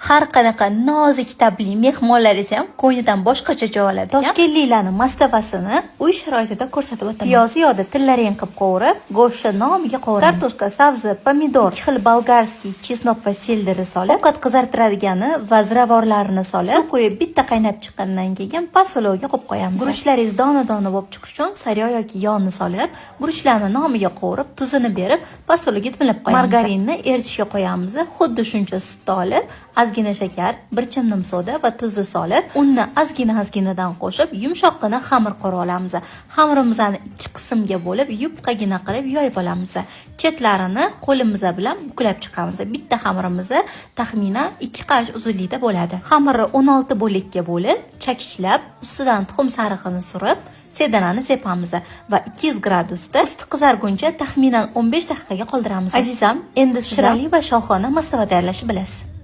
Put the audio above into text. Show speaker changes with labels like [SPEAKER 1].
[SPEAKER 1] Har qanaqa nozik tabli mehmonlar esa ham ko'nglidan boshqacha joy oladi. Toshkentliklarni mastavasini uy sharoitida ko'rsatib o'taman. Piyozni yog'da tillarang qilib qovurib, go'shtni nomiga qovuramiz. Kartoshka, sabzi, pomidor, ikki xil болгарский чеснок va селдер solib, ovqat qizartiradigani va ziravorlarini solib, suv quyib, bitta qaynab chiqqandan keyin past olovga qo'yib qo'yamiz. Guruchlaringiz dona-dona bo'lib chiqishi uchun sariyog' yoki yog'ni solib, guruchlarni nomiga qovurib, tuzini berib, past olovga dimlab qo'yamiz. Margarinni eritishga qo'yamiz. Xuddi shuncha sutni olib, ozgina shakar, bir chimdim soda va tuzni solib, unni ozgina-ozginadan qo'shib, yumshoqqina xamir qilib olamiz. Xamirimizni ikki qismga bo'lib, yupqagina qilib yoyib olamiz. Chetlarini qo'limiz bilan buklab chiqamiz. Bitta xamirimiz taxminan 2 qarich uzunlikda bo'ladi. Xamirni 16 bo'lakka bo'lib, chakichlab, ustidan tuxum sarig'ini surib, sedanani sepamiz va 200 gradusda usti qizarguncha taxminan 15 daqiqaga qoldiramiz. Azizam, endi siz shirali va shohona mastava tayyorlashni bilasiz.